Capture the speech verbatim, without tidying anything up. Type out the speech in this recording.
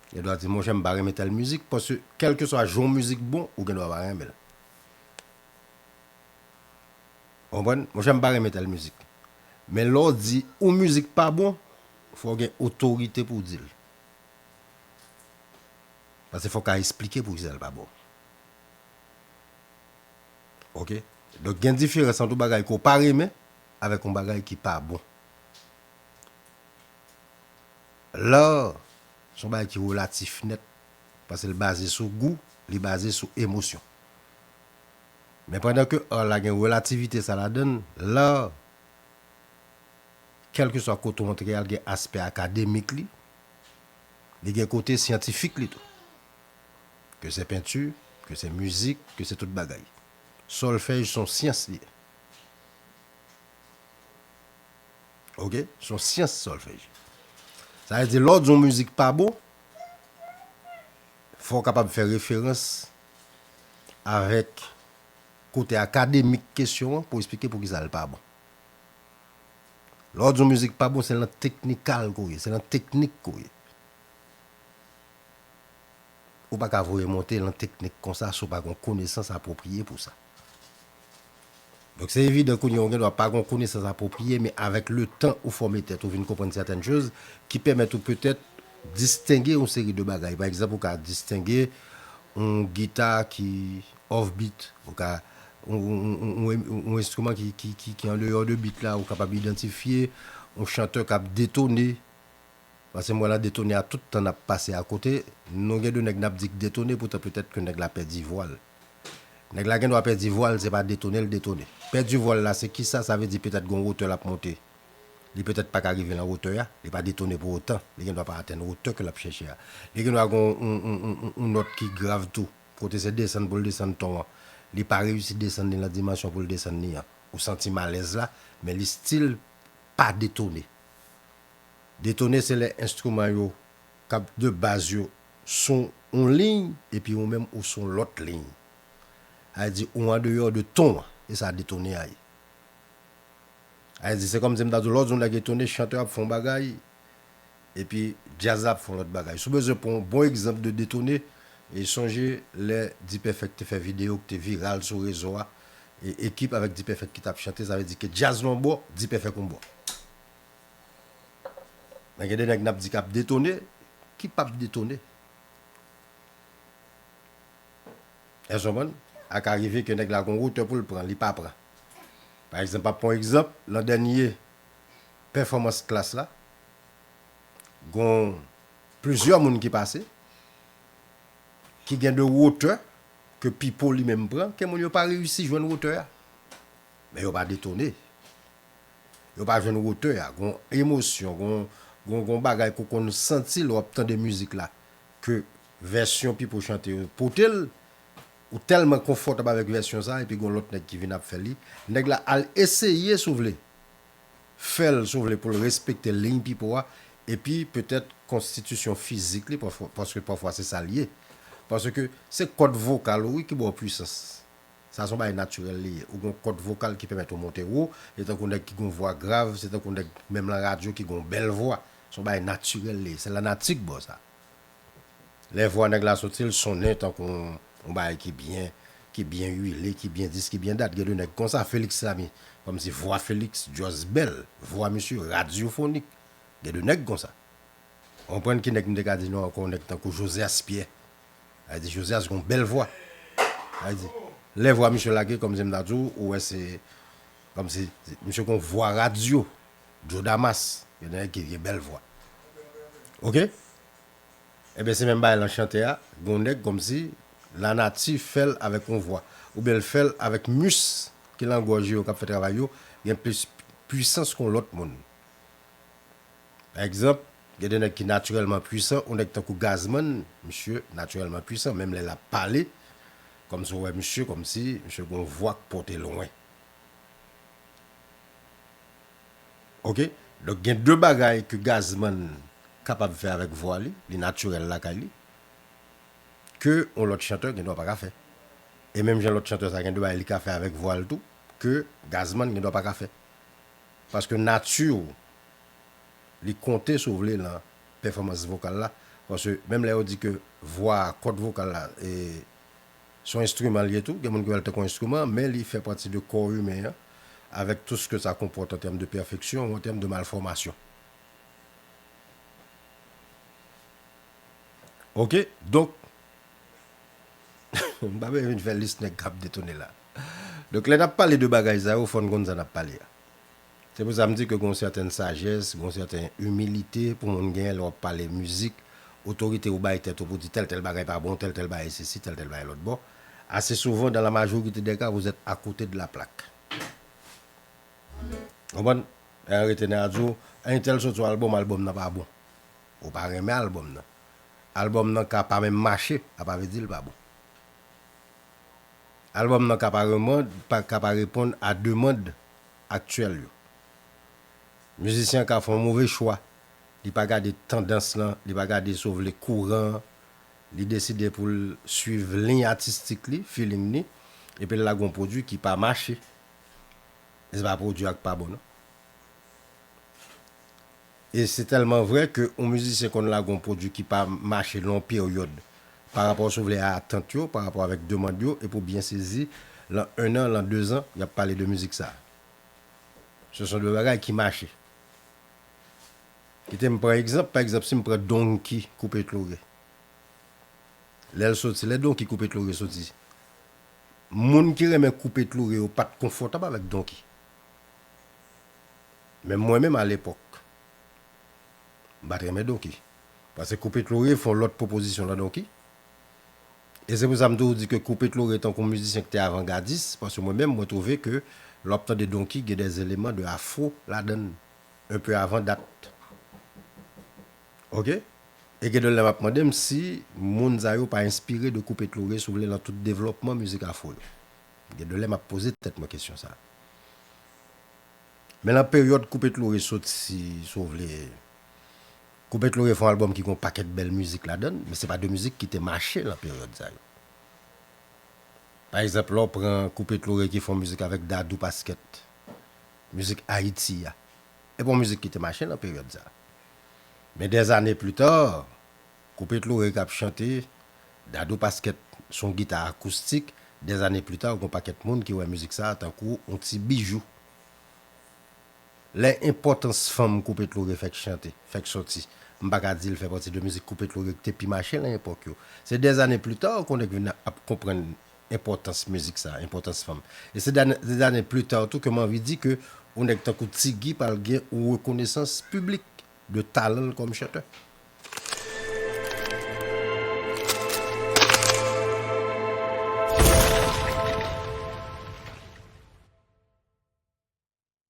Gen dwa di, monchè, m pa renmen tèl mizik, paske kèlkeswa jan yon mizik bon, ou gen dwa pa renmen l. Ou konprann? Monchè, m pa renmen tèl mizik. Men lè w di yon mizik pa bon, fò w gen otorite pou w di l. Paske fò w ka esplike poukisa l pa bon. Oke? Donk, gen diferans ant yon bagay ke w pa renmen avèk yon bagay ki pa bon. Lar, se yon bagay ki relatif nèt, paske l baze sou gou, li baze sou emosyon. Men pandan ke art la gen relativite sa ladan l, lar, kèlkeswa kote w antre a, l gen aspè akademik li, li gen kote syantifik li tou. Ke se penti, ke se mizik, ke se tout bagay. Sòlfèj se yon syans li ye. Oke? Se yon syans, sòlfèj. Sa vle di, lè w di yon mizik pa bon, fò w kapab fè referans avèk kote akademik kesyon an pou w esplike poukisa l pa bon. Lè w di yon mizik pa bon, se nan teknikal ke w ye, se nan teknik ke w ye. Ou pa ka voye monte nan teknik konsa si w pa gen yon konesans apwopriye pou sa. Donk, se evidan kounye a ou gen dwa pa gen yon konesans apwopriye, men avèk le tan ou fòme tèt ou vin konprann sètèn choz ki pèmèt ou petèt distenge yon seri de bagay. Pa egzanp, ou ka distenge yon gita ki off beat, ou ka yon, yon, yon, yon, yon enstriman ki, ki, ki, ki andeyò de beat la, ou kapab idantifye yon chantè k ap detone. Paske m wè nan detone a, tout tan n ap pase akote, nou gen de nèg n ap di k detone, poutan petèt ke nèg la pèdi vwa l. Nèg la gen dwa pèdi vwa l, se pa detone l detone. Pèdi vwa l la, se kisa? Sa vle di petèt gen yon wotè l ap monte. Li petèt pa ka rive nan wotè a, li pa detone pou otan. Li gen dwa pa atenn wotè ke l ap chèche a. Li gen dwa gen yon, yon, yon, yon, yon nòt ki grav tou. Kote se desann pou l desann ton an. Li pa reyisi desann li nan dimansyon pou l desann li an. Ou santi malèz la, men li still pa detone. Detone se lè enstriman yo k ap de baz yo sou yon liy, epi ou menm ou sou yon lòt liy. Sa vle di ou andeyò de ton an, e sa detone a ye. Sa vle di, se kòmsi m ta di w, lè w di yon nèg etone, chantè ap fè yon bagay, epi djaz la ap fè yon lòt bagay. Si w bezwen pran yon bon egzanp de detone, e sonje lè D-Perfect te fè videyo ki te viral sou rezo a, e ekip avèk D-Perfect ki t ap chante, sa vle di ke djaz lan yon bò, D-Perfect yon bò. Men gen de nèg n ap di k ap detone, ki p ap detone. Èske w konprann? A ka rive ke nèg la gon wotè pou l pran, li pa pran. Pa egzanp, m ap pran yon egzanp, nan dènye pèfòmans Klass la, gon plizyè moun ki pase, ki gen de wotè ke Pipo li menm pran, ke moun yo pa reyisi jwenn wotè a. Men yo pa detone. Yo pa jwenn wotè a. Gon emosyon, gon, gon, gon bagay ke w konn santi lè w ap tande mizik la, ke vèsyon Pipo chante yo pote l, ou tèlman konfòtab avèk vèsyon sa, epi gon lòt nèg ki vin ap fè li. Nèg la al eseye, si w vle, fè l, si w vle, pou l respekte liy Pipo a, epi petèt konstitisyon fizik li, pafwa, paske pafwa se sa l ye. Paske se kòd vokal ou, wi, ki ba w pwisans. Sa se yon bagay natirèl li ye. Ou gen yon kòd vokal ki pèmèt ou monte wo, se tankou nèg ki gen yon vwa grav, se tankou nèg menm nan radyo ki gen yon bèl vwa. Se yon bagay natirèl li ye. Se lanati k ba w sa. Lè vwa nèg la soti, l sonnen tankou yon, yon bagay ki byen, ki byen wile, ki byen dis, ki byen dat. Gen de nèg konsa, Felix Lamy. Kòmsi vwa Felix, just bèl. Vwa misye, radyofonik. Gen de nèg konsa. Ou konprann ki nèg m te ka di nou ankò, yon nèg tankou Josias Pierre. Sa vle di Josias gen yon bèl vwa. Sa vle di, lè vwa misye lage, kòmsi m ta di w, ou wè se, kòmsi, misye gen yon vwa radyo. Joe Damas, gen nèg ki gen bèl vwa. Oke? Ebyen, se menm bagay lan chante a, gen yon nèg kòmsi lanati fè l avèk yon vwa. Oubyen l fè l avèk mis ki lan gòj yo k ap fè travay yo, gen plis pwisans ke yon lòt moun. Pa egzanp, gen de nèg ki natirèlman pwisan, yon nèg tankou Gazman, misye natirèlman pwisan, menm lè l ap pale, kòmsi w wè misye, kòmsi misye gen yon vwa k pote lwen. Oke? Donk, gen de bagay ke Gazman kapab fè avèk vwa li, li natirèl lakay li, ke yon lòt chantè gen dwa pa ka fè. E menm jan lòt chantè sa gen de bagay li ka fè avèk vwa l tou, ke Gazman gen dwa pa ka fè. Paske nati w, li konte, si w vle, lan pèfòmans vokal la, Paske menm lè yo di ke vwa, kòd vokal la, e, se yon enstriman li ye tou, gen moun ki wè l tankou yon enstriman, men li fè pati de kò imen an, avec tout ce que ça comporte en termes de perfection ou en termes de malformation. Ok, donk, m pa bezwen vin fè lis nèg k ap detone la. Donk, lè n ap pale de bagay sa yo, fò n konn sa n ap pale a. Se pou sa m di ke gon sètèn sajès, gon sètèn imilite pou moun genyen lè w ap pale mizik, otorite ou bay tèt ou pou di tèl tèl bagay pa bon, tèl tèl bagay sesi, tèl tèl bagay lòt bò. Ase souvan, dans la majorité des cas, vous êtes à côté de la plaque. Konprann? Lè yo rete nan yo di w, entèl soti yon albòm, albòm nan pa bon. Ou pa renmen albòm nan. Albòm nan ka pa menm mache, a pa vle di l pa bon. Albòm nan ka pa reponn, pa, ka pa reponn a demann aktyèl yo. Mizisyen an ka fè yon move chwa. Li pa gade tandans lan, li pa gade, si w vle, kouran an. Li deside pou l swiv liy atistik li, feeling li, epi l lage yon pwodui ki pa mache. E se pa pwodui a k pa bon, non. E se tèlman vrè ke yon mizisyen konn lage yon pwodui ki pa mache nan yon peryòd, pa rapò, si w vle, a atant yo, pa rapò avèk demann yo, epi w byen sezi, lan en an, lan dezan, y ap pale de mizik sa. Se son de bagay ki mache. Kite m pran egzanp, pa egzanp, si m pran Donki Koupe Tlore. Lè l soti, lè Donki Koupe Tlore soti, moun ki renmen Koupe Tlore yo pa t konfòtab avèk Donki. Men mwen menm, alepòk, m pa t renmen Donki. Paske Koupe Tlore fè yon lòt pwopozisyon nan Donki. E se pou sa m toujou di ke Koupe Tlore tankou yon mizisyen ki te avangadis, paske mwen menm, mwen twouve ke lè w ap tande Donki, gen des éléments de afro ladan l, un peu avant date. Ok? E gen de lè m ap mande m si moun sa yo pa enspire de Koupe Tlore, si w vle, lan tout devlòpman mizik afro yo. Gen de lè m ap poze tèt mwen kesyon sa a. Men lan peryòd Koupe Tlore soti, si w vle, Koupe Tlore fè yon albòm ki gen yon pakèt bèl mizik ladan l, men se pa de mizik ki te mache lan peryòd sa yo. Pa egzanp, lè w pran Koupe Tlore ki fè yon mizik avèk Dadou Pasquet, mizik Ayiti a, e pa yon mizik ki te mache lan peryòd sa a. Men des années plus tard, Koupe Tlore k ap chante, Dadou Pasquet, se yon gita akoustik, des années plus tard, gen yon pakèt moun ki wè mizik sa a tankou yon ti bijou. Lè enpòtans fanm Koupe Tlore fèk chante, fèk soti, m pa ka di l fè pati de mizik Koupe Tlore ki te pi mache lan epòk yo. Se des années plus tard ke yon nèg vin ap konprann enpòtans mizik sa, enpòtans fanm. E se des années plus tard tou ke m anvi di ke yon nèg tankou Ti Guy pral gen yon rekonesans piblik de talan l kòm chantè.